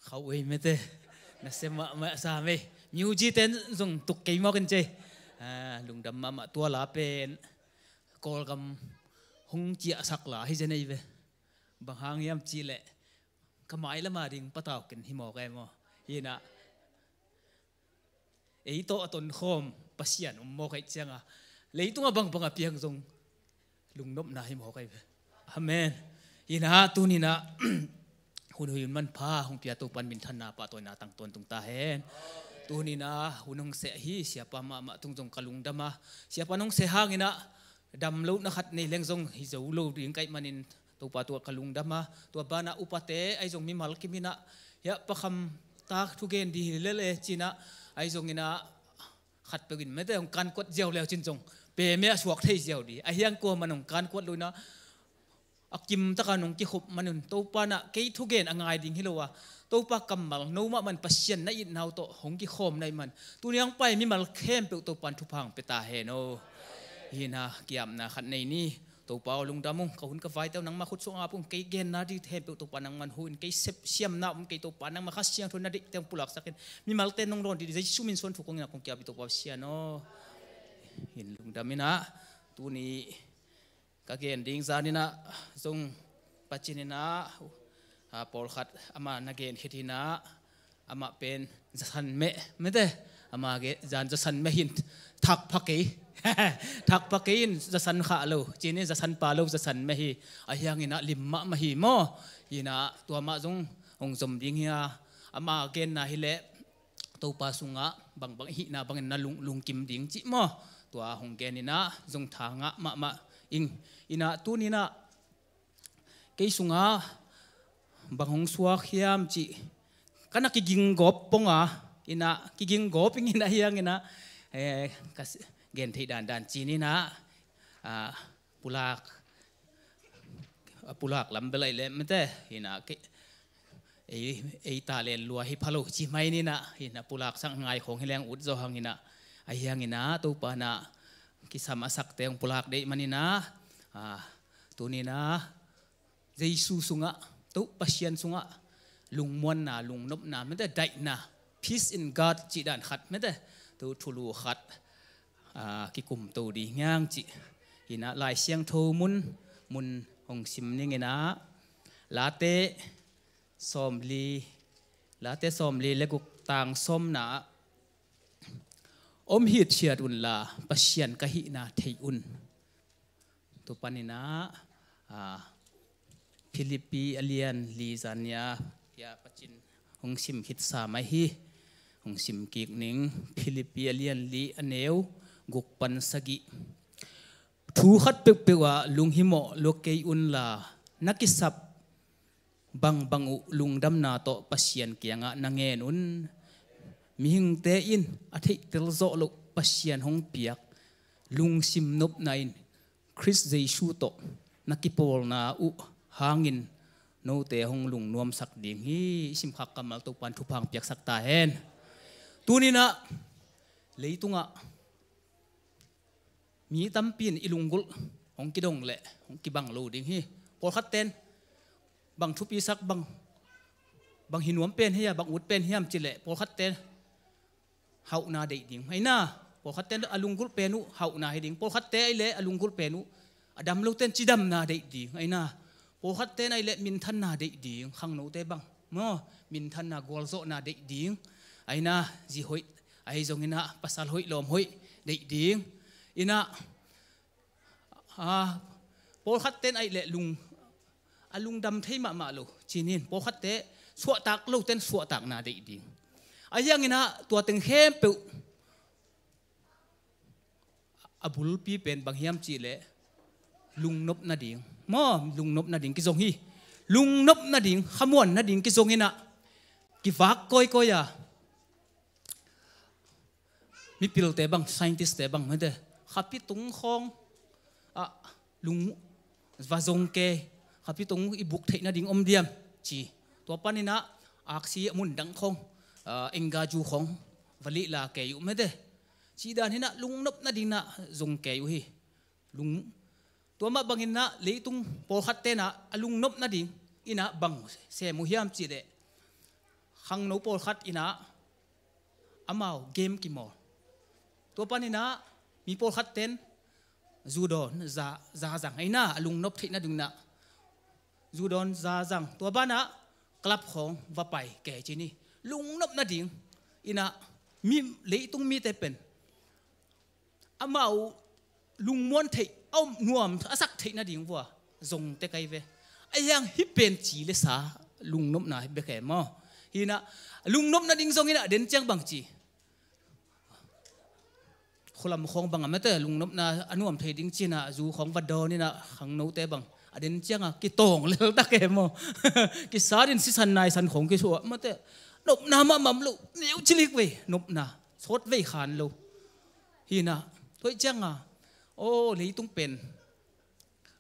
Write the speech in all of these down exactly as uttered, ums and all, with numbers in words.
Khauh ei mete. Nasia mahmah sa mei. Music ten zong tuk kei mawk in cei. Ah, lungdam mahmah tua la pen. Kawlgam hong ciahsak la hi zen ei ve. Bang hang hiam cih leh ka mai lama ding patau ken hi mawk ei maw. Hi na. Ei tawh a tonkhawm Pasian om mawk ei cianga. Leitungah bangbang a piang zong. Lungnopna hi mawk ei ve. Amen. Hi na tuni na hun hui hun manpha hong pia Topan minthanna pahtawina tang tawntung ta hen. Tuni na hun hong seh hi siapa mahmah tung zong ka lungdam a. Siapa nong seh hangin a dam lohna khat nei leng zong hi zo lo ding kaih manin Topa tua ka lungdam a. Tua banah upate ahi zong mimal kim in a. Hiah pakham tak thugen di hi lele cin a. Ahi zongin a khat peuh in mete hong kankuat ziau leu cin zong. Peme a suak thei ziau di. A hiang kua man hong kankuat lo in a. A kim taka nong kikhop manun Topa na kei thugen a ngai ding hi lo a. Topa kammal no mah man Pasian na itna uh tawh hong kikhawm na ih man. Tuni hong pai mimal khempeuh Topan thupha hong pia ta hen aw. Hi na kiamna khat nei ni. Topa aw lungdam ung ka hun ka vaite uh nangmah khut sung a pung kei genna di khempeuh Topa nangman hu in kei sep siamna um kei Topa nangmah Kha Siangtho na deihte hong pulaksak in. Mimalte nong dawn di Jesu min suan thu kong ina kong kiap i Topa Pasian aw. Hin lungdam in a tuni ka gen ding zan in a zong pacin in a, a, pawlkhat ama na gen khit in a, amah pen zasan meh mete, ama ge zan zasan meh hin thak pha kei. Thak pha kei in zasan khah lo cin in zasan pa lo zasan meh hi. A hiang in a lim mahmah hi maw. Hi na tua mah zong hong zom ding hi a, ama genna hi leh Topa sungah bangbang i hihna bangin na lung, lungkim ding cih maw. Tua hong gen in a zong tha ngah mahmah ing. In a tuni na kei sungah bang hong suak hiam cih ka na kiging gawp pong a. In a kiging gawp ing in a hiang in a, eh, ka si-, gen theih dandan cin in a, ah, pulak a pulak lam bel aih leh mete hi na kei ei, ei ta len lua hi pha lo ci mai ni na hi na pulak sang ngai khong hi leng ut zaw hang hi na. A hiang hi na Topa na kisam a sakte hong pulak deih man hi na. Ah, tuni na Jesu sungah, Topa Pasian sungah lungmuanna, lungnopna mete daihna, peace in God cih dan khat mete. Tu thulu khat ah, kikum to ding hiang cih hi na Lai Siangtho mun, mun hong sim ning in a Late sawmli, Late sawmli le guk tang sawmna ah om hithiat unla Pasian ka hihna thei un. Tu pan in a, ah, Philippi a lian li zan ni a, pia Pacin hong sim khit sa mai hi. Hong sim kik ning Philippi a lian li a neu guk pan sagih. Thu khat peuhpeuh ah lunghimawh lua kei unla na kisap bangbang uh lungdamna tawh Pasian kiangah na ngen un. Mihingte in a theihtel zawh loh Pasian hong piak lungsim nopna in Khrist Jesu tawh na kipawlna uh hangin note hong lungnuamsak ding hi. I simkhak kammal Topan thupha hong piaksak ta hen. Tuni na leitungah mi tampi in i lunggulh hong kidong leh hong kibang lo ding hi. Pawlkhat ten bang thupisak bang, bang hi nuam pen hi a, bang ut pen hiam ci leh pawlkhat ten hauhna deih ding. Aina, pawlkhat ten a lunggulh pen uh hauhna hi ding. Pawlkhat te aih leh a lunggulh pen uh a dam lo ten cidamna deih ding. Aina, pawlkhat ten aih leh minthanna deih ding. Khangnote bang maw, minthanna gualzawhna deih ding. Aina, zi hoih ahi zongin a pasal hoih lawm hoih deih ding. Ina, ah, pawlkhat ten aih leh lung, a lungdam thei mahmah lo cinin pawlkhat te suahtak lo ten suahtakna deih ding. A hiangin a tua teng khempeuh a bulpi pen bang hiam cih leh lungnop nading maw, lungnop nading kizong hi. Lungnop nading, khamuan nading kizong in a kivak kawikawi a mipilte bang, scientist te bang mete khapi tung khawng ah lung va zong kei, khapi tung i buk theih nading om diam ci. Tua panin a aksi a mun dang khawng, ah, engaju khawng va lihla kei uh mete. Ci dan hi na lungnop nading na zong kei uh hi. Lung, tua mah bangin na leitung pawlkhat te na a lungnop nading in a bang sem uh hiam cih leh khangno pawlkhat in ah amau game kimawl. Tua panin ah mi pawlkhat ten zu dawn za, za zang, ei na, a lungnop theih nading in ah zu dawn za zang. Tua banah club khawng va pai kei ci ni. Lungnop nading in ah mi, leitung mite pen amau lungmuan theih, a om nuam a sak theih nading vua zong tek ahi ve. A hiang hih pen ci le sa lungnopna hi bek e maw? Hi in ah lungnop nading zong in ah den ciang bang ci, khualam khawng bang a mate lungnopna a nuam thei ding ci in ah zu khawng va dawn in ah khangnote bang a den ciang a kitawng lel tak e maw? Kisat in sisan naisan khawng kisuah mate, nopna mahmah lo, neu cilik vei nopna, sawt vei khan lo. Hi in ah tua ciang a, aw, leitung pen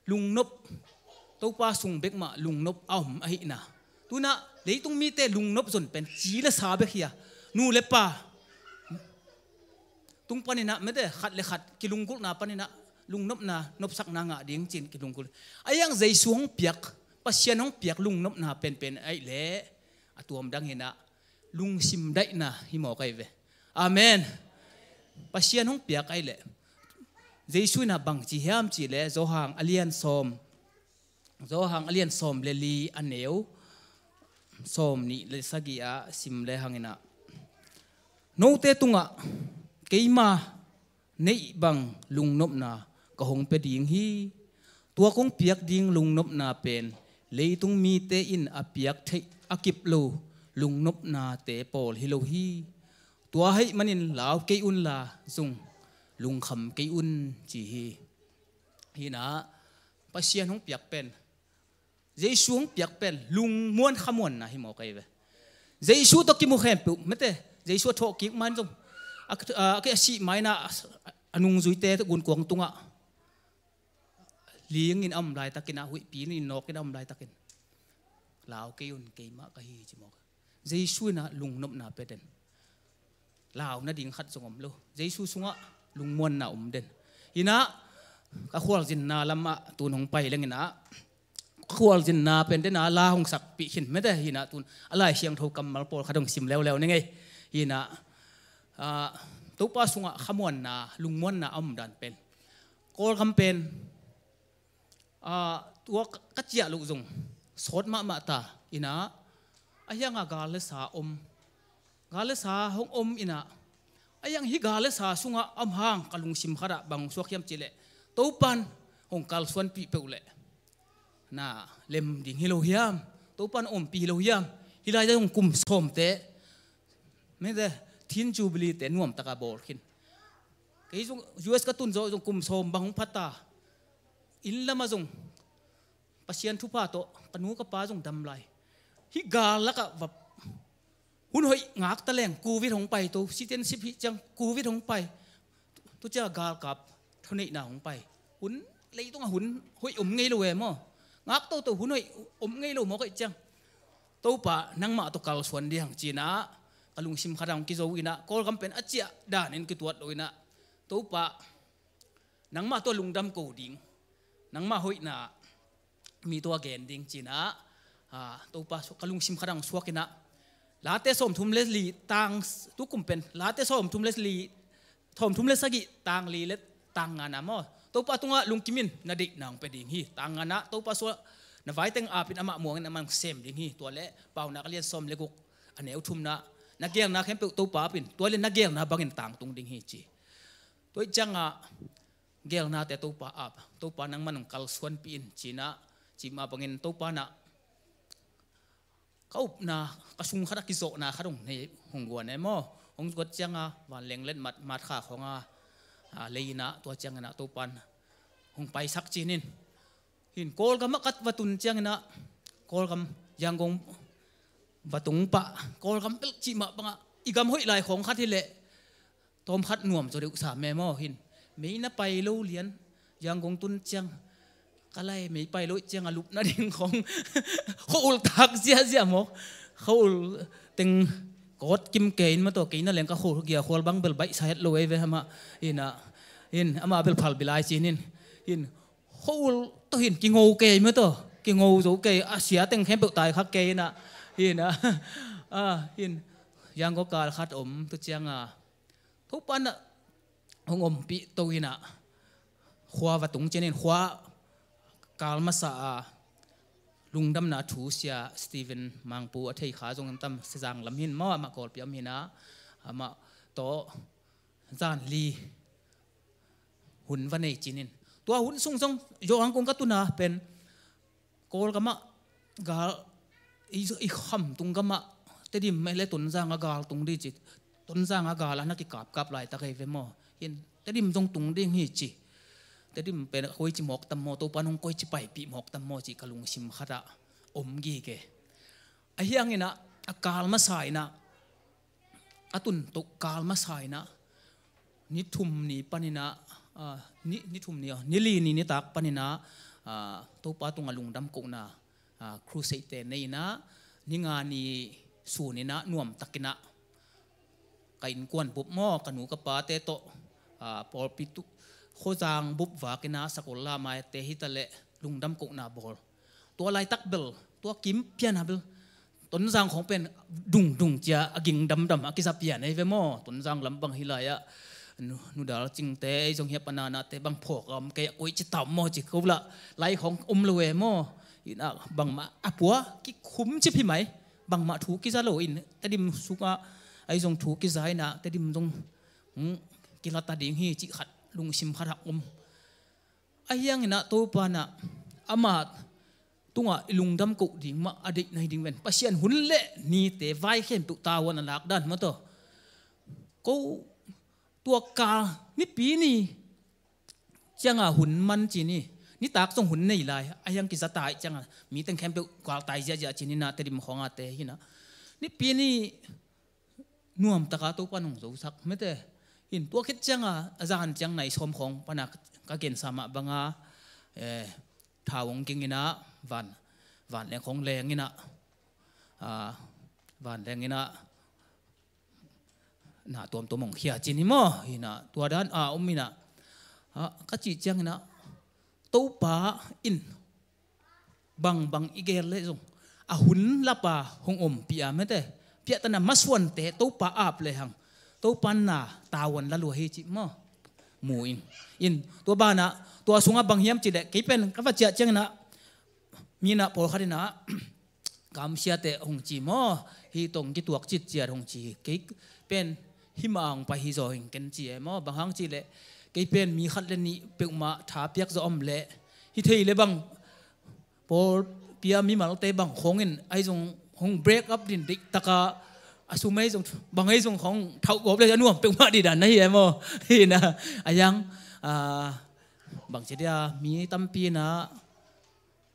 lungnop, Topa sung bek mah lungnop a om ahihna. Tu in ah leitung mite lungnop zon pen ci le sa bek hi a, nu le pa tung panin ah mate khat le khat kilunggulhna panin ah lungnopna, nopsakna ngah ding ci in kilunggulh. A hiang Jesu hong piak, Pasian hong piak lungnopna penpen ahih leh a tuam dang in ah lungsim daihna hi mawk ahi ve. Amen. Pasian hong piak ahih leh Jesu in ah bang ci hiam cih leh Johan a lian sawm, Johan a lian sawm le li, a neu sawm nih le sagih ah sim le hang in ah, note tungah keima neih bang lungnopna ka hong pia ding hi. Tua kong piak ding lungnopna pen leitung mite in a piak theih a kip lo lungnopnate pawl hi lo hi. Tua ahih manin lau kei unla zong lungkham kei un ci hi. Hi in ah Pasian hong piak pen, Jesu hong piak pen lungmuan khamuanna hi mawk ahi ve. Jesu tawh kimu khempeuh mate, Jesu a thawhkik ma in zong, a, a, a sih ma in ah a nungzuite gunkuang tungah ling in a om laitakin ah, huihpi in nawk in a om laitakin, lau kei un, keimah ka hi ci mawk. Jesu in ah lungnopna pia den. Lau nading khat zong om lo. Jesu sungah lungmuanna om den. Hi in ah ka khualzinna lamah tun hong pai leng in ah, ka khualzinna pen den a la hong sakpih khin mate hi in ah tun a Lai Siangtho kammal pawlkhat hong sim leuleu ni ngei. Hi in ah, ah, Topa sungah khamuanna, lungmuanna a om dan pen, Kawlgam pen, ah, tua ka, ka ciah loh zong sawt mahmah ta in ah, a hiang a gal le sa om, gal le sa hong om in ah, a hiang hih gal le sa sungah a om hang ka lungsim khat ah bang suak hiam cih leh, Topan hong kalsuanpih peuh leh na lem ding hi lo hiam? Topan ompih hi lo hiam? Hih lai-ah hong kum sawmte, mate, Tin Jubilee te nuamtaka bawl khin. Kei zong U S ka tun zawh zong kum sawm bang hong pha ta. Inn lamah zong Pasian thupha tawh ka nu ka pa zong dam lai. Hih gal lakah va hun hoih ngak ta leng, Covid hong pai to, citizenship hih ciang Covid hong pai. Tu ciang galkap thuneihna hong pai. Hun, leitungah hun hoih om ngei lo e maw? Ngak toto, hun hoih om ngei lo mawk ahih ciang, Topa nangmah tawh kalsuan ding ci in ah ka lungsim khat ah hong kizo in ah, Kawlgam pen a ciah danin kituat lo in ah, Topa nangmah tawh lungdam ko ding, nangmah hoihna mi tawh a gen ding ci in ah, ah, Topa su-, ka lungsim khat ah hong suak in ah, Late sawmthum le li tang, tukum pen Late sawmthum le li, sawmthum le sagih tang li le tang ngana maw, Topa tungah lungkim in, na deihna hong pia ding hi. Tang ngana, Topa sungah na vai teng ap in, amah muang in, amah sem ding hi. Tua le Paunak a lian sawm le guk, a neu thumna, na gelna khempeuh Topa ap in, tua le na gelna bangin tangtung ding hi ci. Tua ahih ciangah gelnate Topa ap, Topa nangman hong kalsuanpih in ci in ah, cih mah bangin Topa in ah ka upna, ka sung khat ah kizawhna khat hong nei, hong guan e maw? Hong guat ciangah vanleng letmat, matkha khawngah, ah, lei in ah, tua ciangin ah Topan hong paisak ci-in, hin Kawlgam ah ka va tun ciangin ah, Kawlgam, Yangon va tung pah, Kawlgam bel cih mah bangah i gam hoih lai khawng khat hi leh tawmkhat nuam zaw deuh sam e maw? Hin mei na pai lo lian, Yangon tun ciang, ka lai mei pai lo ciang a lupna ding khawng khua-ul tak ziahziah maw? Khua-ul teng kawt kim kei in maw, tua kei na leng ka khua-ul, giakhual bang bel baihsa het lo ei ve, amah in ah, hin amah bel phalbi lai ci-in, hin khua-ul tawh hin kingo kei maw, tawh kingo zo kei, a sia teng khempeuh tai khak kei in ah, hin ah, Ah, hin, Yangon kal khat om tu cianga Topa na hong ompih to hinah khua va tung cianin khua kal masa a lungdamna thu sia Stephen Mangpu a thei kha zong tam Sezang lam hin maw, amah Kawlpi om hinah amah tawh zan li hun va nei cinin tua hun sung zong Yohang kong ka tuna pen Kawlgamah gal i, i khamtung gamah Tedim mah le Tonzang a gal tung ding ci. Tonzang a gal a na kikapkap laitak ei ve maw? Hin Tedim zong tung ding hi ci. Tedim pen koici mawk tam maw, Topa nong koici paipih mawk tam maw ci ka lungsim khatah om gige. A hianginah a kal masa inah a tun toh kal masa inah ni thum ni paninah, ah, ni, ni thum ni, ah, ni li ni nitak paninah, ah, Topa tungah lungdam kohna, ah, crusade te nei inah ni nga ni sun inah nuamtakinah ka innkuan bup maw, ka nu ka pate tawh, ah, pawlpi tu Khozang bup vakinah sakol lamaite hitaleh lungdam kohna bawl. Tua laitak bel tua kim piana bel Tonzang khong pen dungdung cia a ging damdam a kiza pian ei ve maw? Tonzang lam bang hi lai-ah nu, nudal cingte ei zong hiap a nanate bang phawk a om kei a koici tam maw ci ko lah lai khong om lo e maw? Inah bangmah a pua kikhum cip hi mai. Bangmah thu kiza lo in Tedim sungah ei zong thu kiza inah Tedim zong, hmm, kilata ding hi cih khat lungsim khat hak om. A hianginah Topa nah amah tungah i lungdam koh ding mah a deih nai ding ven. Pasian hun le nite vai khempeuh tavuan a lakdan mah tawh ko tua ka nipi ni cianga hun man ci ni. Nitak zong hun nei lai a hiang kiza tai cianga mi teng khempeuh kual tai ziahziah ci ni nah Tedim khongate hinah nipi ni nuamtaka Topa nong zosak mete. Hin tua khit cianga a zan ciang nai sawm khawng pana ka gensa mah banga, eh, thau hong ging inah van, van leng khawng leng inah, ah, van leng inah na tuamtuam hong khia cin hi maw? Hinah tua dan a om inah, ah, ka cih ciang inah Topa in bangbang i gel leh zong a hun lapa hong ompih a mete piahtana masuante Topa ap lehang Topa na tavuan la lua hi cih maw? Mu ing. In tua banah tua sungah bang hiam cih leh kei pen ka va ciah cianginah minah pawlkhat inah kamsiate hong ci maw? Hi tong kituak citciat hong ci hi. Kei pen himah hong pai hi zaw hing ken ci e maw? Bang hang cih leh kei pen mi khat le nih peuhmah tha piak zaw om leh hi thei le bang pawlpi a mimalte bang khawngin ahi zong hong break up din deihtaka a sum ahi zong bang ahi zong khawng thauh gawp le a nuam peuhmah dih dan na hi e maw? Hinah a hiang, ah, bang ci dia mi tampi inah,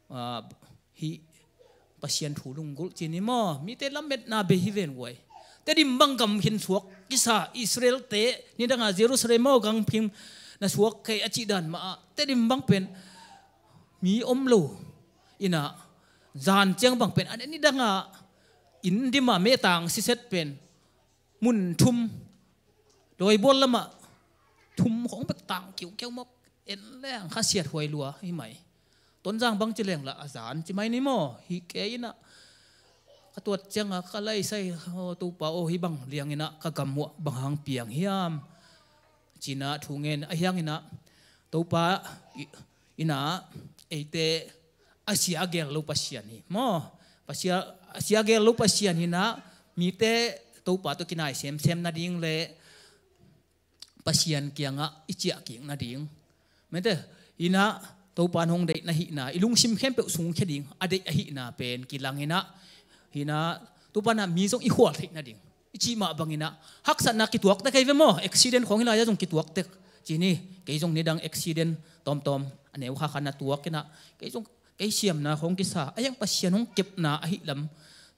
ah, hih Pasian thu lunggulh cin hi maw? Mite lametna bei hi ven guai. Tedim bang gam khin suak kisa Israelte nidanga Jerusalem maw gam khin na suak kei a cih dan mah ah Tedim bang pen mi om lo inah zan ciang bang pen a nidanga inn dima metang siset pen mun thum dawibual lamah thum khawng bek tang kiukiau mawk en leng khasiat huai lua hi mai. Tonzang bang ci leng lah a zan ci mai ni maw? Hi kei inah ka tuat cianga ka laisai, aw Topa aw hi bang lianginah ka gam uah bang hang piang hiam? Cinah thu ngen a hianginah Topa i- inah eite a sia a gel lo Pasian hi maw? Pasia, a sia a gel lo Pasian hinah mite Topa tawh kinai semsem nading le Pasian kiangah i ciah kik nading mete hinah Topa in hong deih na hihna i lungsim khempeuh sungkhia ding a deih ahihna pen kilang inah hinah Topa nah mi zong i khual theih nading i cih mah banginah haksatna kituak tek kei ve maw? Accident khawng hi lai-ah zong kituak tek ci ni. Kei zong nidang accident tawmtawm a neu khakha na tuak inah kei zong kei siamna khawng kisa a hiang Pasian hong kepna ahi lam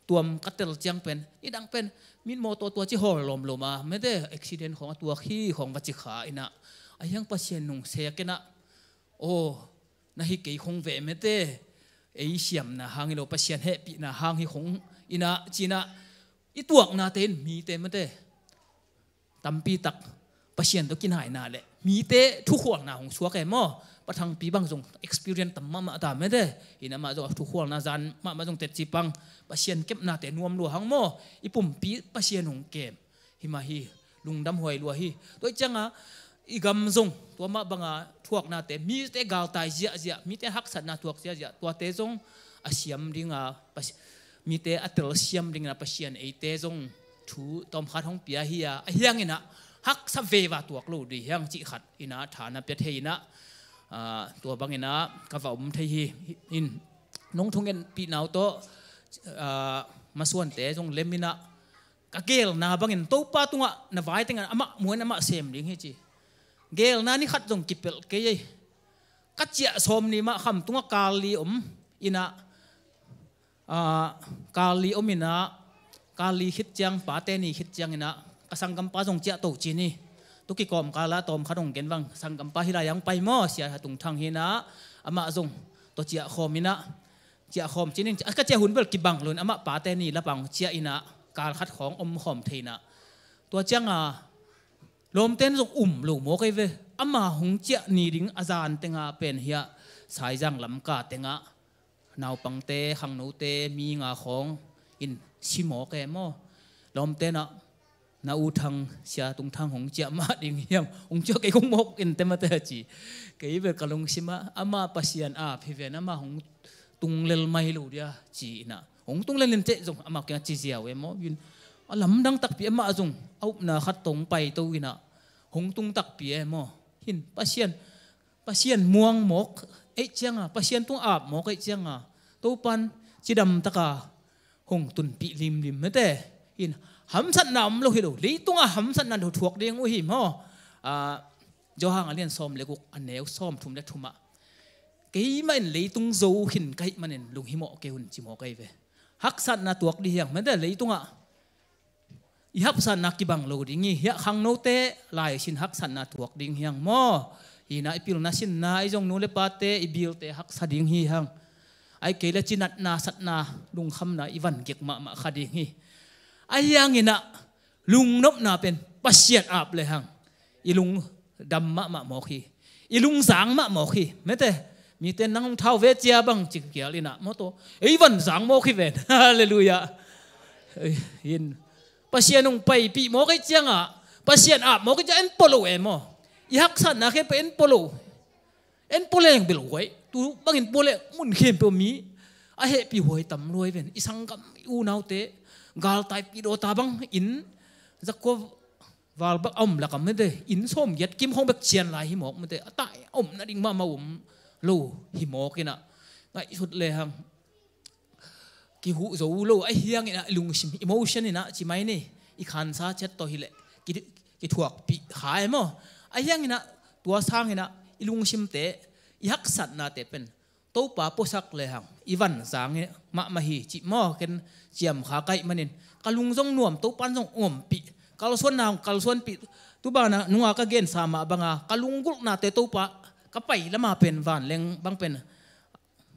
tuam ka tel ciang pen nidang pen mit mawtaw tua ci hawl lawmlawm a mete accident khawng a tuak hi khawng va ci kha inah a hiang Pasian nung sek inah aw na hi kei khawng ve mete ei siamna hang hi lo Pasian hehpihna hang hi khawng inah cinah i tuaknate in mite mete tampi tak Pasian tawh kinaina le mite thukhualna hong suak e maw? Pa Thangpi bang zong experience tam mahmah ta mete. Hi in amah zong thukhualna zan mahmah zong tetci pang, Pasian kepnate nuam lua hang maw? I pumpi Pasian hong kem hi mah hi. Lungdam huai lua hi. Tua hi cianga i gam zong tua mah banga thuaknate, mite galtai ziahziah, mite haksatna thuak ziahziah, tuate zong a siam dinga Pas- mite a telsiam dingin a Pasian eite zong thu tawmkhat hong pia hi a, ahi hangin ah haksa veva tuak lo dih hiang cih khat in ah tha na pia thei in ah, aa, tua bangin ah ka va om thei hi. In nong thungetpih nau tawh, aa, masuante zong lem in ah ka gelna bangin Topa tungah na vai tengah amah muan amah sem ding hi ci. Gelna ni khat zong kipelh kei ei. Ka ciah sawm ni mah kham tungah kal li om in ah, aa, kal li om in ah, kal li khit ciang, pate ni khit ciang in ah ka sanggampa zong ciah to ci ni. Tu kikawm kal ah tawmkhat hong gen vang, sanggampa hi lai-ah hong pai maw, Sia Tung Thang hi in ah, amah zong tua ciah khawm in ah, ciah khawm ci ning, ka ciah hun bel kibang lo in amah pate ni lapang ciah in ah kal khat khawng om khawm thei in ah. Tua cianga lawmten zong um lo maw kei ve. Ama hong ciah ni ding a zan tenga pen hiah Saizang Lamka tengah naupangte, khangnote mi nga khawng in si maw kei maw? Lawmten ah na U Thang, Sia Tung Thang hong ciah mah ding hiam? Hong ciah kei kong mawk in te mate a ci. Kei ve ka lungsim ah ama Pasian ap hi ven, ama hong tung lel mai lo dia ci in ah, hong tung lel in teh zong ama kiang a ci ziau e maw? In a lamdang takpi, ama zong a upna khat tawh hong pai to in ah hong tung takpi e maw? Hin Pasian, Pasian muang mawk ei cianga, Pasian tung ap mawk ei cianga Topan cidam taka hong tunpih limlim mete. In hamsatna om lo hi lo, leitungah hamsatna lo thuak ding uh hi maw? Aa, Johan a lian sawm le guk, a neu sawm thum le thumah, keimah in leitung zo khin ka hih manin lunghimawh kei un ci maw kei ve. Haksatna tuak dih hiang mete, leitungah i haksatna kibang lo ding hi. Hiah khangnote lai sin haksatna tuak ding hiang maw? Hi in ah i pilna sinna, i zong nu le pate, i bilte haksa ding hi hang. Ai kei le cinatna, satna, lungkhamna i van gik mahmah kha ding hi. Ahi hangin ah lungnopna pen Pasian ap le hang i lungdam mahmah mawk hi. I lungzang mah mawk hi mete. Mite nang hong thau ve cia bang ci kial in ah maw, tua ei van zang mawk hi ven. Halleluiah. In Pasian hong paipih mawk ei cianga, Pasian ap mawk ei cianga en pua lo e maw? I haksatna khempeuh en pua lo. En pua leng bel huai, tu bangin pua leng mun khempeuh mi a hehpih huai tam lua hi ven. I sanggam, i unaute galtai pih dawta bang in, zakua val bak a om lakah mete, inn sawmgiat kim khawng bek cian lai hi mawk mete, a tai a om nading mahmah om lo hi mawk in ah, ngaihsut lehang kihuh zo lo, ahi hangin ah i lungsim, emotion in ah ci mai ni, i khansa ciat tawh hileh ki, kithuakpih kha e maw? Ahi hangin ah tua sangin ah i lungsimte, i haksatnate pen Topa puasak lehang i van zang mahmah hi cih maw? Ken ciamkha ka hih manin ka lung zong nuam, Topan zong ompih, kalsuanna hong kalsuanpih. Tu banah nunga ka gensa mah banga ka lunggulhnate Topa, ka pai lama pen vanleng bang pen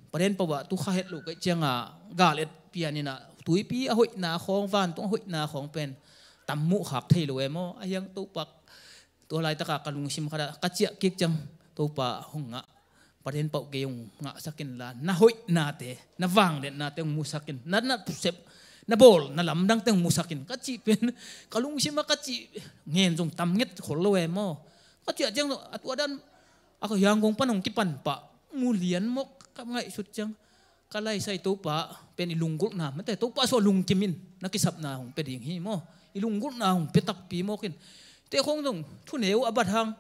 paden pau ah tu kha het lo ka hih cianga gal et pian in ah tuipi a hoihna khawng, vantung a hoihna khawng pen tam muh khak thei lo e maw? Ahi hang Topa, tua laitaka ka lungsim khat ah ka ciah kik ciang Topa hong ngah, paden pau kei hong ngahsak inla, na hoihnate, na vangliatnate hong musak in, na, na sep, na bawl, na lamdangte hong musak in ka cih pen ka lungsim ah ka cih ngen zong tam nget khol lo e maw? Ka ciah ciang a tua dan a ka Yangon pan hong kipan pah mu lian mawk ka ngaihsut ciang, ka laisai Topa pen i lunggulhna mete, Topa sua lungkim in na kisapna hong pia ding hi maw? I lunggulhna hong pia takpi mawk in. Te khawng zong thuneu a bat hang,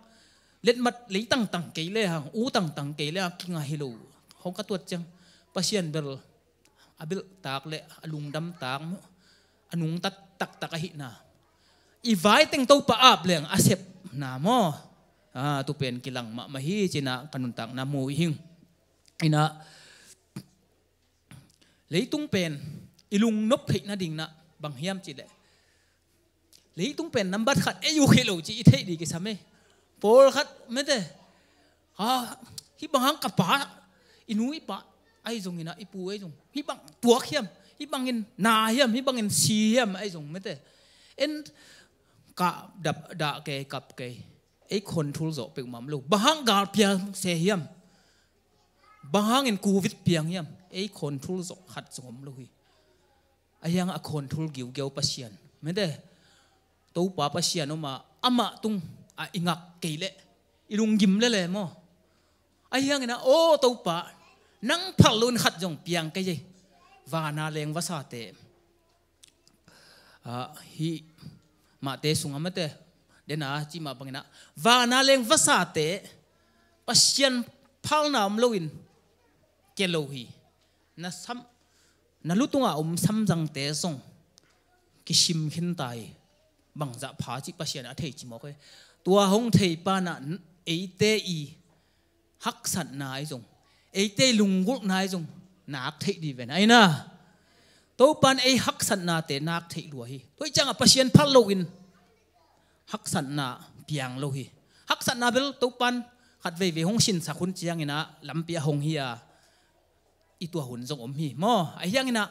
letmat lei tangtang kei lehang, u tangtang kei lehang kinga hi lo. Hong ka tuat ciang Pasian bel a belhtak le a lungdamtak, a nungtat taktak ahihna, i vaiteng Topa ap leng a sepna maw? Ah, tu pen kilang mahmah hi cih in ah ka nuntakna mu i hing. In ah leitung pen i lungnop theih nading in ah bang hiam cihleh, leitung pen nambat khat ei uh hi lo cih i theih ding kisam e. Pawlkhat mete, ha, hih bang hang ka pa, i nu i pa ahi zongin ah, i pu ahi zong, hih bang tuak hiam, hih bangin na hiam, hih bangin si hiam ahi zong mete, en kap dah kei, kap kei. Ei control zawh peuhmah om lo. Bang hang gal piang se hiam? Bang hangin covid piang hiam? Ei control zawh khat zong om lo hi. Ahi hangin a control giugiau Pasian, mete, Topa Pasian om a, amah tung a i ngak kei leh i lunggim lele maw? Ahi hangin ah, aw Topa, nang phal loin khat zong piang kei ei. Vana leng vasate, ah, hih Mate sungah, mete, dena cih mah bangin ah, vana leng vasate Pasian phalna om loin kia lo hi. Na sam, na lu tungah om samzangte zong kisim khin ta hi. Bangzah pha cih Pasian a thei ci mawk hi. Tua hong thei pan ah eite i haksatna ahi zong, eite i lunggulhna ahi zong nak theih ding ven ahi na. Topan ei haksatnate nak theih lua hi. Tua ih ciangah Pasian phal loin haksatna piang lo hi. Haksatna bel Topan khat veivei hong sinsak hun ciangin ah lampi a hong hi a, i tuah hun zong om hi maw? Ahi hangin ah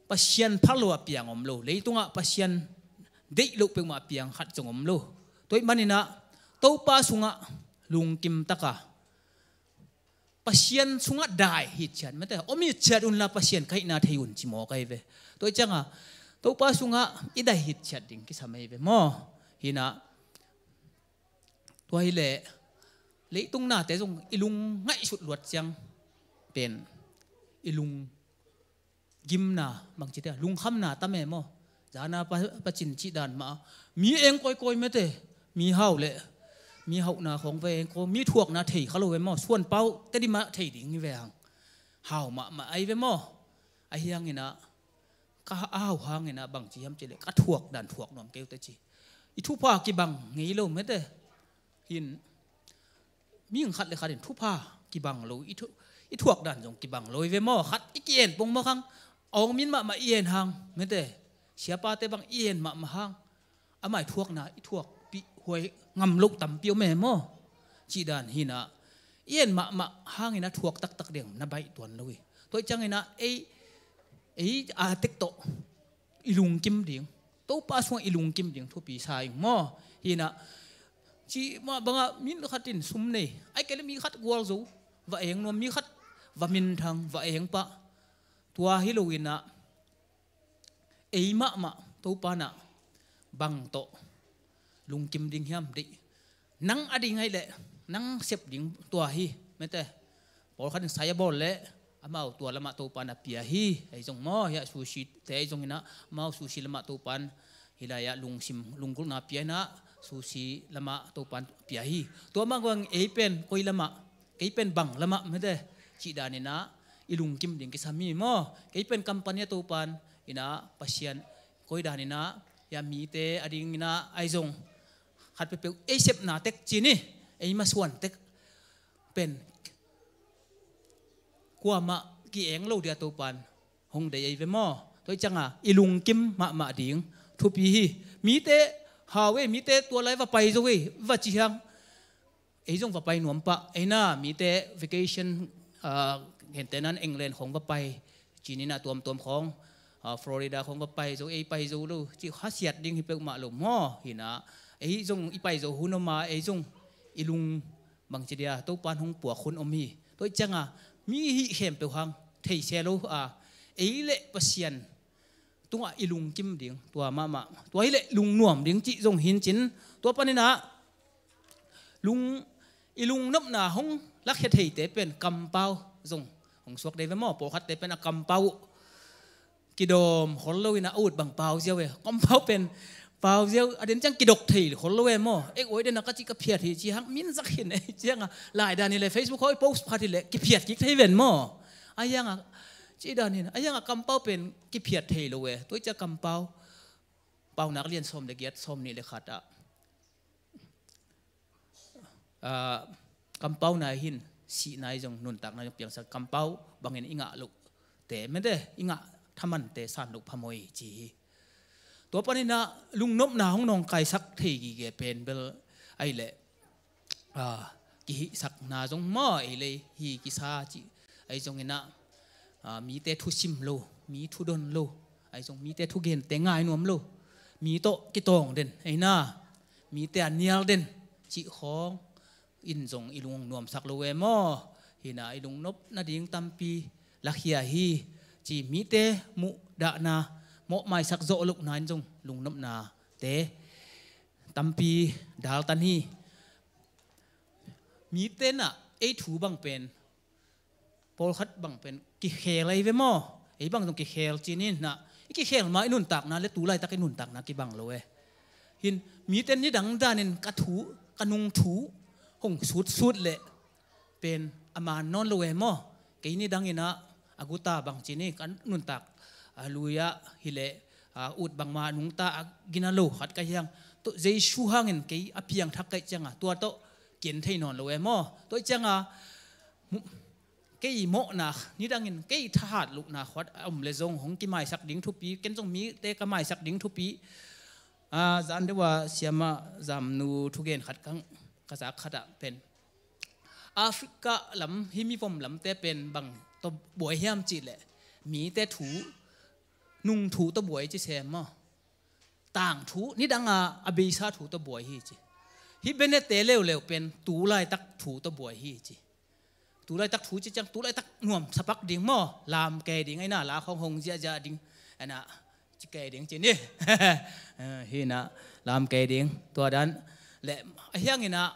Pasian phal lo a piang om lo. Leitungah Pasian deih loh peuhmah a piang khat zong om lo. Tua ih manin ah Topa sungah lungkim taka, Pasian sungah dai hitciat, mete, om hitciat unla Pasian ka hihna thei un ci mawk ahi ve. Tua ih ciangah Topa sungah i dai hitciat ding kisam ahi ve maw? Hi na, tua hileh leitung nate zong i lung ngaihsut luat ciang pen i lunggimna, bangci te, lungkhamna tam e maw? Zana pa, pacin cih dan mah a, mi eng kawikawi, mete, mi hau le mi hauhna khawng va eng kawi, mi thuakna thei kha lo e maw? Suanpau Tedim ah thei ding hi ve hang. Hau mahmah ahi ve maw? Ahi hangin ah ka a hau hangin ah bangci hiam cih leh ka thuak dan thuak nuam kei uh teh ci. I thupha kibang ngei lo, mete. Hin, mihing khat le khat in thupha kibang lo, i thu, i thuak dan zong kibang lo hi ve maw? Khat i ki-en pongmawk hang, awng min mahmah i en hang, mete, siapate bang i en mahmah hang, amah i thuakna i thuakpih huai ngam loh tampi om e maw? Cih dan hi na, i en mahmah hangin a thuak taktak ding na baih tuan lo hi. Tua ih ciangin ah ei, ei a tek tawh i lungkim ding, Topa sungah i lungkim ding thupi sa ing maw? Hi na, cih mah bangah mi khat in sum nei, ahih kei leh mi khat gualzo, va eng nuam, mi khat va minthang, va eng pah. Tua hi loin ah ei mahmah Topa in ah bang tawh lungkim ding hiam? Deih, nang a ding ahih leh nang sep ding tua hi, mete. Pawlkhat in sai a bawl leh amau tua lamah Topa in a pia hi. Ahi zong maw, hiah sushi te ahi zongin ah amau sushi lamah Topa in, hih lai-ah lungsim, lunggulhna pia in ah sushi lamah Topa in pia hi. Tua mah bang ei pen koi lamah, kei pen bang lamah, mete, cih danin ah i lungkim ding kisam hi maw? Kei pen company ah Topa in, in ah Pasian, koi danin ah, hiah mite a dingin ah ahi zong, khat peuhpeuh ei sepna tek ci ni, ei masuan tek pen kuamah ki-eng lo dia Topa in hong deih ahi ve maw? Tua ih ciangah i lungkim mahmah ding thupi hi. Mite hau ei, mite tua lai va pai zo ei, va ci hang, ei zong va pai nuam pah. Ei na, mite vacation, ah, gentehna-in England khawng va pai, ci ni na, tuamtuam khawng, ah, Florida khawng va pai zo, ei pai zo lo, cih khasiat ding hi peuhmah lo maw? Hi na, ei zong i pai zo hun om a, ei zong i lung, bangci dia, Topa in hong puak hun om hi. Tua ih ciangah mi hih khempeuh hang thei se lo a, ei le Pasian tungah i lungkim ding tua mahmah, tua hileh lungnuam ding cih zong hi in cin, tua panin ah lung, i lungnopna hong lakhia theite pen kampau zong hong suak dei ve maw? Pawlkhatte pen a kampau uh kidawm khol loin a ut bang pau ziau e. Kampau pen pau ziau, a den ciang kidok thei khol lo e maw? Ek oi den a ka cih ka phiat hi ci hang min zak hin ei ciangah lai dan hileh Facebook khawng i post phat hileh kiphiat kik thei ven maw? Ahi hangah cih dan hin, ahi hangah kampau pen kiphiat thei lo e. Tua ih ciah kampau, Paunak lian sawm le giat, sawm nih le khat ah, ah, kampau nai hin sihna i zong, nuntakna i zong piangsak, kampau bangin i ngah loh te, mete, i ngah thamante san loh phamawh hi ci hi. Tua panin ah lungnopna hong nawngkaisak thei gige pen bel ahih leh, ah, kihihsakna zong maw, ei lei hi kisa cih ahi zongin ah, ah, mite thusim lo, mi thudon lo, ahi zong mite thugente ngai nuam lo, mi tawh kitawng den, ei na, mite a nial den, cih khawng in zong i lung nuamsak lo e maw? Hi na, i lungnop nading tampi lakhia hi ci. Mite muhdahna, mawhmaisak zawh lohna in zong lungnopnate tampi daltan hi. Mite na, ei thu bang pen, pawlkhat bang pen kikhel ahi ve maw? Ei bang zong kikhel ci-in na, i kikhel ma i nuntakna le tu laitak i nuntakna kibang lo e. Hin, mite nidang danin ka thu, ka nung thu hong sutsut leh pen a man nawn lo e maw? Kei nidang in ah, a guta bang ci-in ka nuntak, a, lui-ah hi leh, a, ut bangmah nungta a gina lo khat ka hi hang. Tua Jesu hangin kei a piangthak ka hih ciangin tua tawh ken thei nawn lo e maw? Tua hih ciangin mu-, kei mawhna, nidangin kei thahat lohna khat a om leh zong hong kimaisak ding thupi, ken zong mite ka maisak ding thupi. A, zan deuh a siamah Zamnu thugen khat ka, ka zak khat ah pen, Africa lam, hih mivom lamte pen bang tawh buai hiam cih leh, mite thu, nung thu tawh buai ci sem maw? Tangthu, nidang a, a beisa thu tawh buai hi ci. Hih Bennett-te leuleu pen tu laitak thu tawh buai hi ci. Tu laitak thu ci ciang, tu laitak nuamsa pak ding maw? Lam kei ding, ahi na, la khawng hong ziahziah ding, ahi na, ci kei ding ci ni. Eh, hi na, lam kei ding. Tua dan leh, a hiangin ah,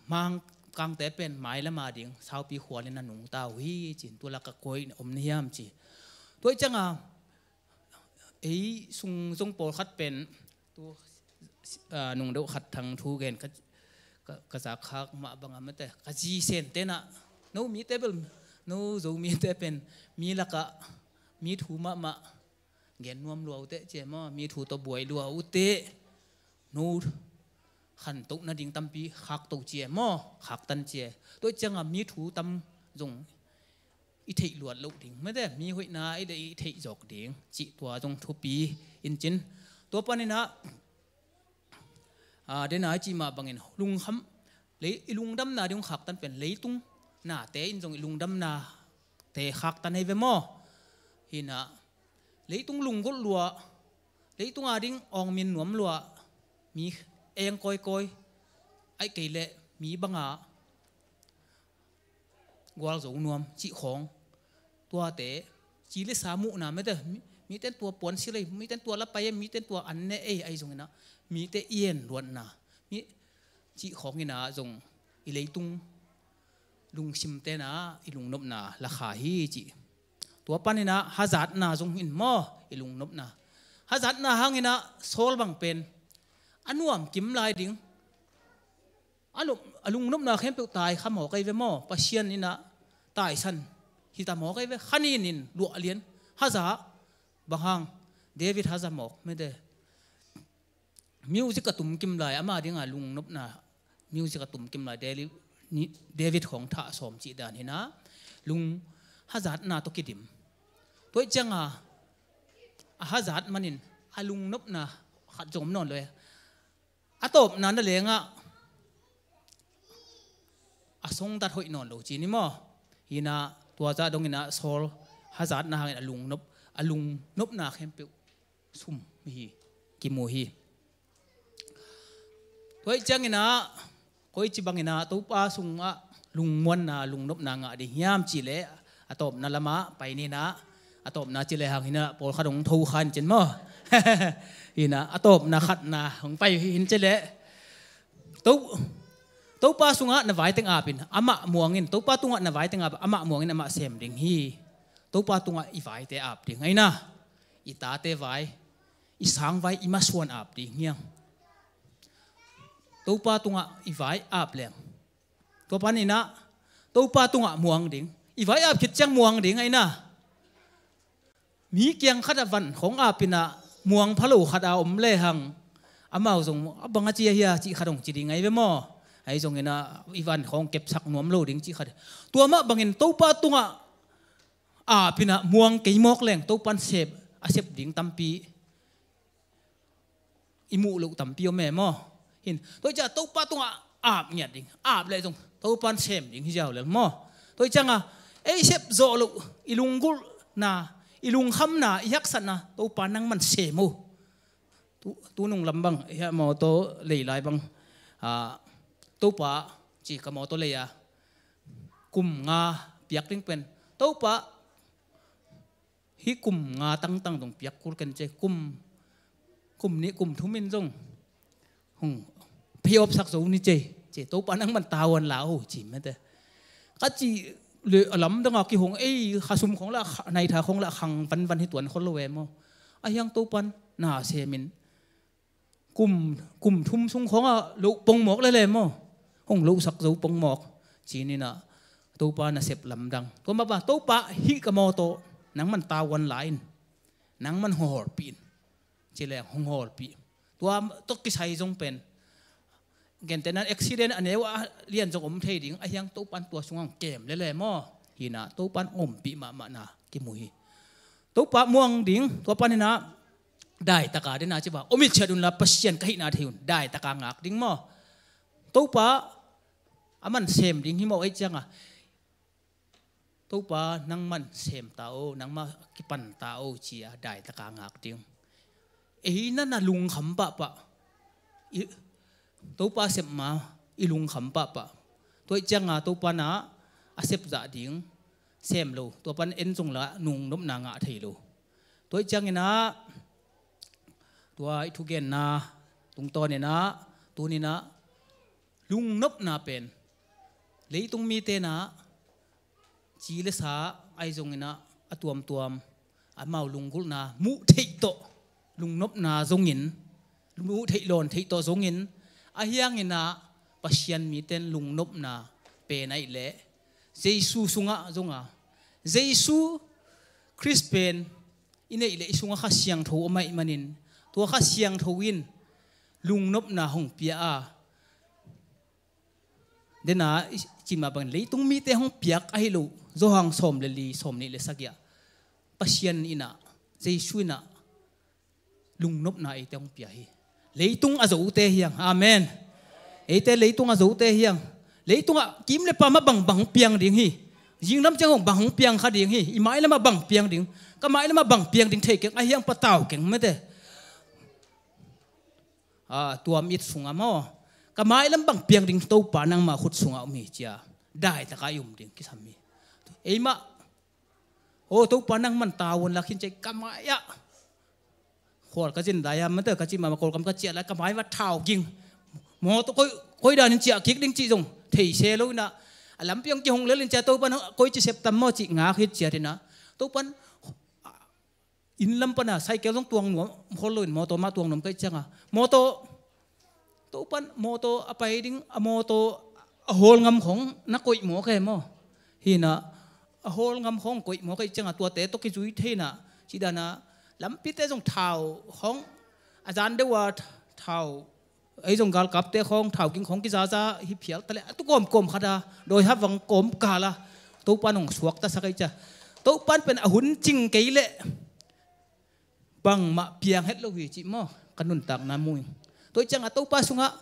Mangkangte pen mailam a ding saupi khualin a nungta uh hi ci-in, tua lak ah koi om na hiam ci. Tua hih ciangin, ei sung zong pawlkhat pen, tu, a, nungdeuh khat thang thugen ka, ka, ka zak khak mah bangin mate, ka zi Sente na, no mite bel, no Zomite pen, mi lak ah, mi thu mahmah gen nuam lua uh teh ci e maw, mi thu tawh buai lua uh teh, no khantoh nading tampi khakto ci e maw, khaktan ci e. Tua hih ciangin mi thu tam zong i theih luat loh ding, mate, mi hoihna i deih i theih zawk ding cih tua zong thupi in cin. Tua panin ah, a, den a i cih mah bangin lungkham, lei, i lungdamna ding khaktan pen leitung nate in zong i lungdamnate khaktan ahi ve maw? Hi na, leitung lunggulh lua, leitung a ding awngmin nuam lua, mi eng kawikawi, ahih kei leh mi banga gualzo nuam cih khawng. Tuate, ci le sa muhna mate, mi, miten tua puansilh ei, miten tua la pai ei, miten tua an ne ei, ahi zongin ah, mite i en luatna, mi, cih khawngin ah zong i leitung lungsimte na i lungnopna lakha hi ci. Tua panin ah hazatna zong in maw i lungnopna. Hazatna hangin ah Saul bang pen a nuam kim lai ding, a nop, a lungnopna khempeuh taikhia mawk ahi ve maw? Pasian in ah taisan hi ta mawk ahi ve. Kha nin in luah lian, haza, bang hang, David haza mawk mete. Music a tum kim lai, ama ding a lungnopna, music a tum kim lai, David, David khawng thah sawm cih dan hi na, lung hazatna tawh kidim. Tua hih ciangin a hazat manin a lungnopna khat zong om nawn lo e. A tawpna na leng ah a songdat hoih nawn lo ci ni maw? Hi na, tua zah dongin ah Saul hazatna hangin a lungnop, a lungnopna khempeuh sum hi, kimu hi. Tua hih ciangin ah, koici bangin ah Topa sungah lungmuanna, lungnopna ngah ding hiam cih leh, a tawpna lamah pai ni na, a tawpna ci lehang hi na, pawlkhat hong tho kha in cin maw? Hi na, a tawpna khatna hong pai hi in ci leh, To, Topa sungah na vaiteng ap in, amah muang in, Topa tungah na vaiteng ap, amah muang in, amah sem ding hi. Topa tungah i vaite ap ding ahi na, i tate vai, i sang vai, i masuan ap ding hi hang. Topa tungah i vai ap leng, tua panin ah Topa tungah muang ding. I vai ap khit ciang muang ding ahi na. Mi kiang khat ah van khawng ap in ah muang pha lo khat a om lehang, amau zong a bang a ci ahi a cih khat hong ci ding ahi ve maw? Ahi zongin ah i van khawng kepsak nuam lo ding cih khat. Tua mah bangin Topa tungah ap in ah muang kei mawk leng Topan sep, a sep ding tampi i muh loh tampi om e maw? Hin, tua hih ciang Topa tungah ap ngiat ding, ap leh zong Topan sem ding hi ziau lel maw? Tua hih ciangin ei sep zawh loh, i lunggulhna, i lungkhamna, i haksatna Topa nangman sem o. Tu, tu nung lam bang hiah maw, tua lei lai bang Ah, Topa, ci ka mawtaw lei a kum nga piak ding pen, Topa, hih kum nga tangtang dong piak kul ken ci, kum, kum nih kum thum in zong hong pay off sak zo ni ci, ci, Topa nangman tavuan la o ci mete. Ka ci le a lamdang a kihong ei, khasum khong la, kha-, naitha khong la khang vanvan hi tuan khol lo e maw. A hiang Topan na semin kum, kum thum sung khong a loh pongmawk lele maw, hong lohsak zo pongmawk. Ci-in ah Topa nasep lamdang. Tua mah bang Topa hih ka mawtaw nangman tavuan la in, nangman hong hawlpih in. Ci leng hong hawlpih. Tua tawh kisai zong pen, gentehna accident a neu a lian zong om thei ding, a hiang Topan tua sungah hong kem lele maw. Hi-in ah Topan ompih mahmahna kimu hi. Topa muang ding, tua panin ah daitaka den a ci ba, om it ciat unla Pasian ka hihna thei un, daitaka ngak ding maw. Topa aman sem ding hi maw, ei ciangah Topa nangman sem ta o, nangmah kipan ta o ci-a daitaka ngak ding. Ei na na lungkham pahpah. I, Topa sep ma i lungkham pahpah. Tua ih cianga Topa na a sep zah ding sem lo. Tua pan en zong la lungnopna ngah thei lo. Tua ih ciangin ah tua i thugenna tungtawn in ah tuni in ah lungnopna pen leitung mite in ah ci le sa ahi zongin ah a tuamtuam amau lunggulhna muh theih tawh lungnopna zongin, muh theih lawn theih tawh zongin, a hiangin ah Pasian mite in lungnopna pen ahih leh Jesu sungah zong a, Jesu Khrist pen i neih leh i sungah Kha Siangtho om ahih manin, tua Kha Siangtho in lungnopna hong pia a, den a i cih mah bangin leitung mite hong piak ahi lo, Johan sawm le li, sawm nih le sagih ah Pasian in ah, Jesu in ah lungnopna eite hong pia hi. Leitung a zote hi hang. Amen. Eite leitung a zote hi hang. Leitungah kim le pam ah bang bang hong piang ding hi. Zinglam ciang hong bang hong piang kha ding hi. I mailam ah bang piang ding, ka mailam ah bang piang ding thei keng, a hiang patau keng mete. A, tuam it sungah maw, ka mailam bang piang ding Topa nangmah khut sungah om hi cia, daitaka i um ding kisam hi. Eimah, o Topa nangman tavuan la khin cia, ka mai ah khual ka zin dai a mate ka cih mah, Kawlkam ka ciah lai, ka mai va thau ging. Mawtaw koi, koi danin ciah kik ding cih zong thei se lo in ah, a lampi hong kihong lel in cia, Topa nang koi ci sep tam maw cih ngak hi ciat in ah, Topan inn lam pana cycle zong tuang nuam khol loin mawtaw mah tuang nuam ka hih cianga, mawtaw, Topan mawtaw a pai ding, a mawtaw a hawl ngam khong na koih mawk e maw. Hi in ah a hawl ngam khong koih mawk ka hih cianga tuate tawh kizui thei in ah, cih dan a lampite zong thau khong a zan deuh a thau, ei zong galkapte khawng thau ging khawng kizaza hi phial ta leh, a tu kawmkawm khat a dawi ha vang kawm kal a Topa in hong suaktasak ei cia. Topa in pen a hun cing kei leh bangmah piang het lo hi cih maw, ka nuntakna mu ing. Tua ih ciangah Topa sungah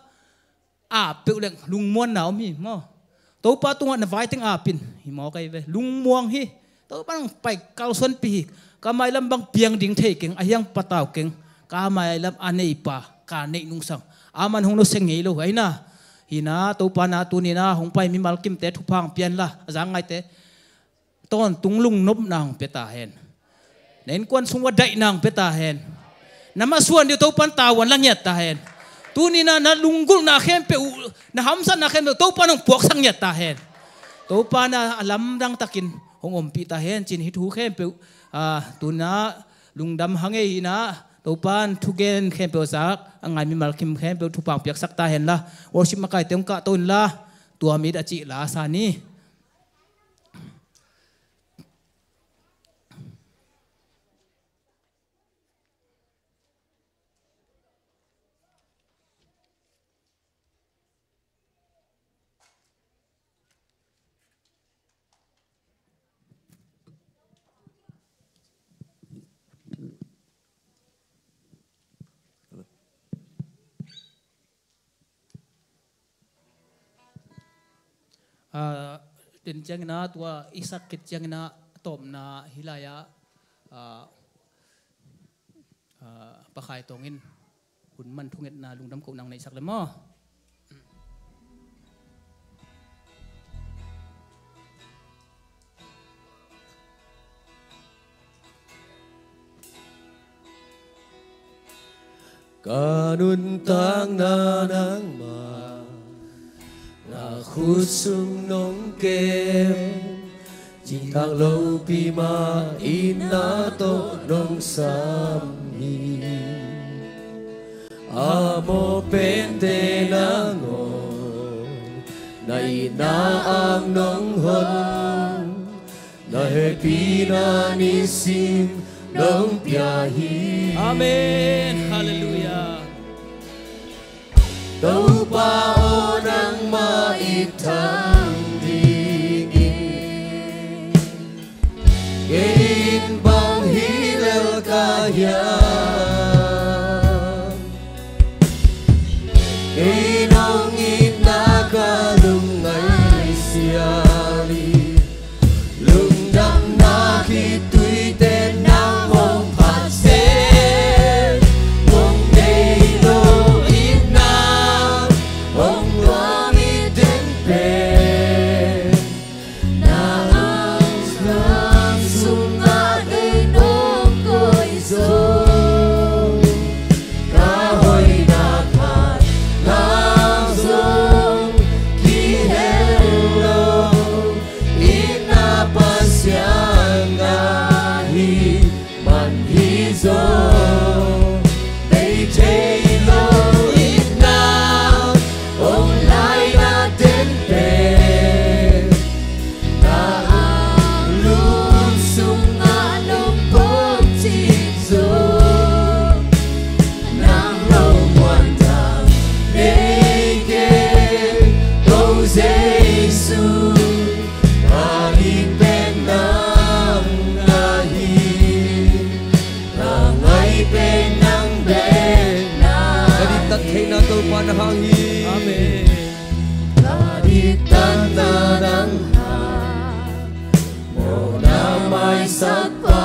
ap peuh leng lungmuanna om hi maw. Topa tungah na vai teng ap in hi maw, ka hi ve, lungmuang hi. Topa in hong pai kalsuanpih hi. Ka mailam bang piang ding thei keng, a hiang patau keng. Ka mailam a neipa ka neih nungsang, aman hong nusia ngei lo ahi na. Hi in ah Topa in ah tuni in ah hong pai mimal kimte thupha hong pia inla, a zang ngaite tawntung lungnopna hong pia ta hen. Na innkuan sung uah daihna hong pia ta hen. Na masuan ding uh Topa in tavuan la ngiat ta hen. Tuni in ah na lunggulhna khempeuh uh, na hamsatna khempeuh Topa in hong puaksak ngiat ta hen. Topa in ah a lamdang takin hong ompih ta hen ci-in hih thu khempeuh, ah, tuni in ah lungdam hang ei. Hi in ah Topa in thugen khempeuh zak a ngai mimal kim khempeuh thupha hong piaksak ta henla, worship makaite hong kahto inla, tua mit a cih la sa ni. Ah, den ciangin ah tua i sak khit ciangin ah tawpna hih lai-ah, ah, ah, Pa Khai Tawng in hun man thungetna lungdam kohna hong neihsak le maw. Ka nuntakna nangmah, na khut sung nong kem. Cihtak lopi mah itna tawh nong sam hi. A mawh pente nangawn, na itna ang nong hon, na hehpihna nisim nong pia hi. Amen. Halleluiah. Topa aw, nangmah it thang dingin, kei in bang hi lel ka hiam? Kei nong itna ka lungngaih sial hi. Lungdamna khitui teh nang hong phat seh, hong nei lo itna hong tuam hi den pen. Na ang sungah kei nong koih zong, ka hoihna khat nang zong kihel lo. Itna Pasian na hi man hi zaw, bei thei lo itna hong laina ten pen, na ang lung sungah nong pom cip zaw, nang lo muan dang nei kei, ko Jesu. Ka it pen nang na hi, ka ngai pen nang bek na. Ka diktat theihna Topa na hang hi. Amen. Ka diktatna nang hang, mawhna maisak pa.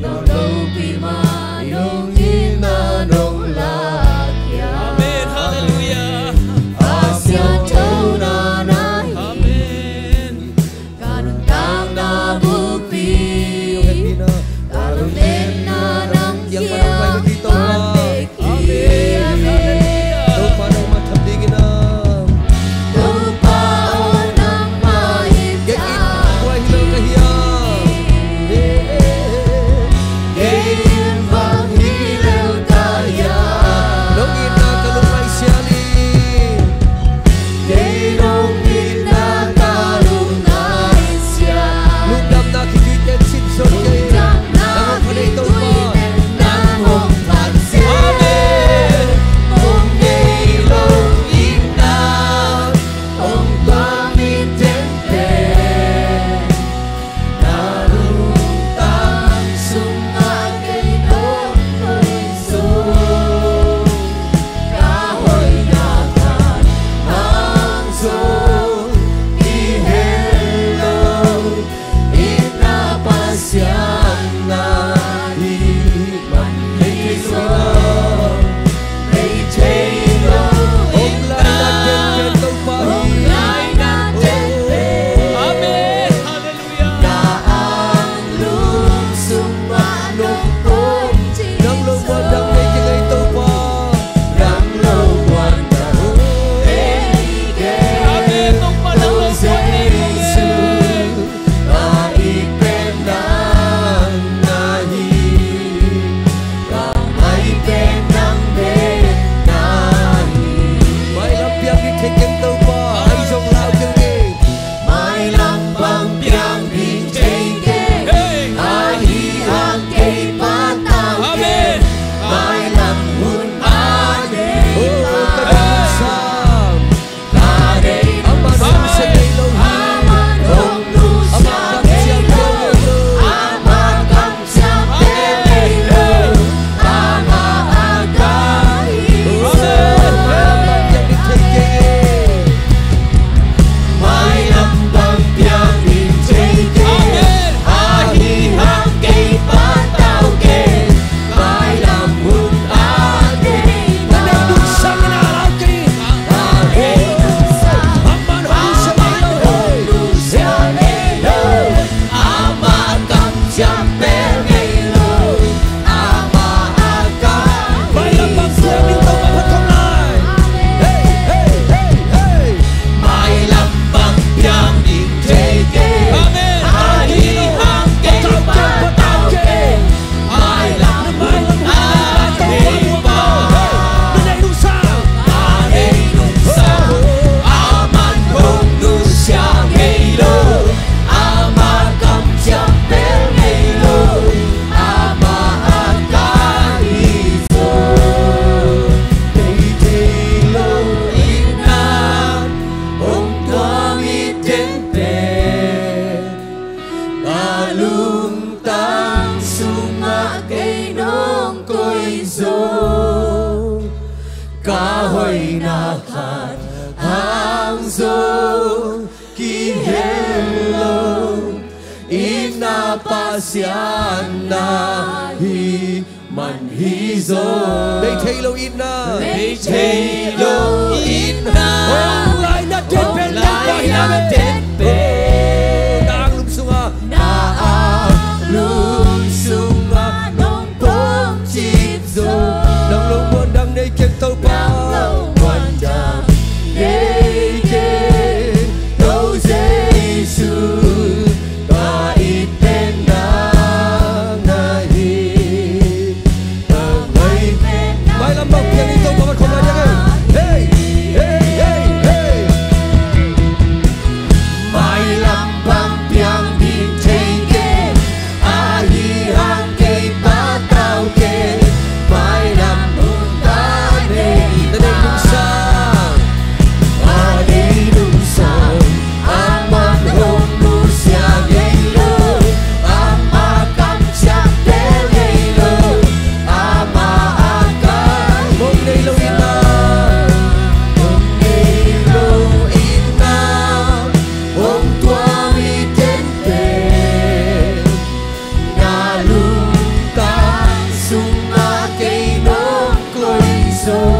Lopi mah nong itna nong lak hiam? Amen. Halleluiah. A siangthona na hi. Amen. Ka nuntakna buppi, ka lungnemna nang kiang, ka pek hi. Amen. Halleluiah. Topa nangmah tham dingin a, Topa aw, nangmah it thang dingin, kei in kua hi lel ka hiam? Hang zong kihel lo itna Pasian na hi man hi zaw. Bei thei lo itna. Bei thei lo itna. Hong laina tenpen. Hong laina tenpen. Na anglum sungah. Na anglum sungah nong pom cip zaw. Nang lo muan dang nei kei Topa. Nang lo muan dang nei kei Topa Jesu. Ka it pen nang ahi. Ka ngai pen nang. Mailam bang piang in Topa man khawm lai ding e. Hey, hey, hey, hey. Mailam bang piang ding thei kei. Ahi hang kei patau kei. Mailam hong ta nei. Na nei lungsang. A nei lungsang. Amah hong nusia ngei lo. Amah kamciam ngei lo. Amah a kai. Hong nei lo itna. Hong nei lo itna. Hong tuam i tenpen. Na lungtang sungah kei nong koih zaw.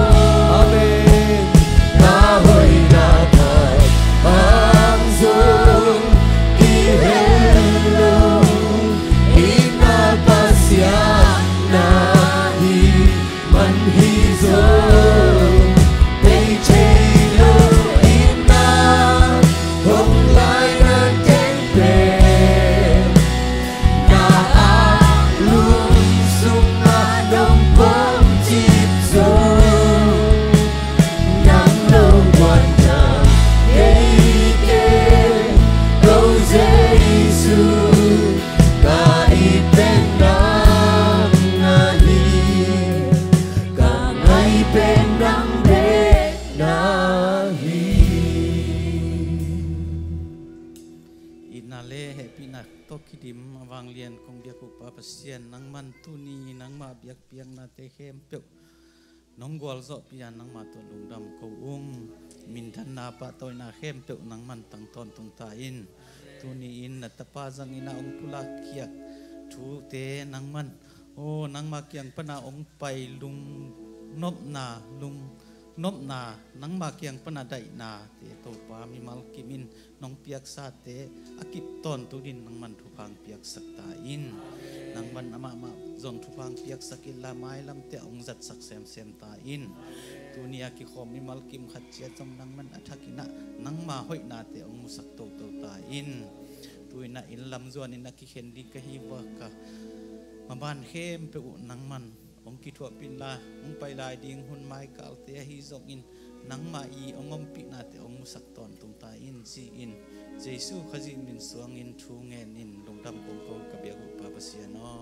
Amen. Na hoihna phat hang zong kihel lo itna Pasian na hi man hi zaw. Bei thei lo itna. Hong laina tenpen. Na anglum sungah nong pom cip zaw. Nang lo muan dang nei kei Topa Jesu. Ka it pen nang ahi. Ka ngai pen nang bek na hi. Itna le hehpihna tawh kidim a vanglian kong biak uh Pa Pasian, nangman tuni nangmah biakpiaknate khempeuh nong gualzawhpih a, nangmah tawh lungdam ko ung. Minthanna pahtawina khempeuh nangman tang tawntung ta in. Tuni-in na tapa zangin a hong pulak khiak thute nangman, aw, nangmah kiang pana hong pai lungnopna, lungnopna, nangmah kiang pana daihnate Topa mimal kimin nong piaksate a kip tawntung in nangman thupha hong piaksak ta in. Nangman amah mah zong thupha hong piaksak inla mailamte a hong zatsak semsem ta in. Tuni a kikhawm mimal kim khat ciat zong nangman a thakin ah nangma hoihnate hong musak toto ta in. Tu-in ah inn lam zuanin a kikhen ding ka hi vak a, maban khempeuh uh nangman hong kithuahpih inla, hong pai lai ding hun maikalte ahi zongin nangmah i hong ompihnate hong musak tawntung ta in, ci-in Jesu Khazih min suangin thu ngenin lungdam kong ko ka biak uh Pa Pasian aw.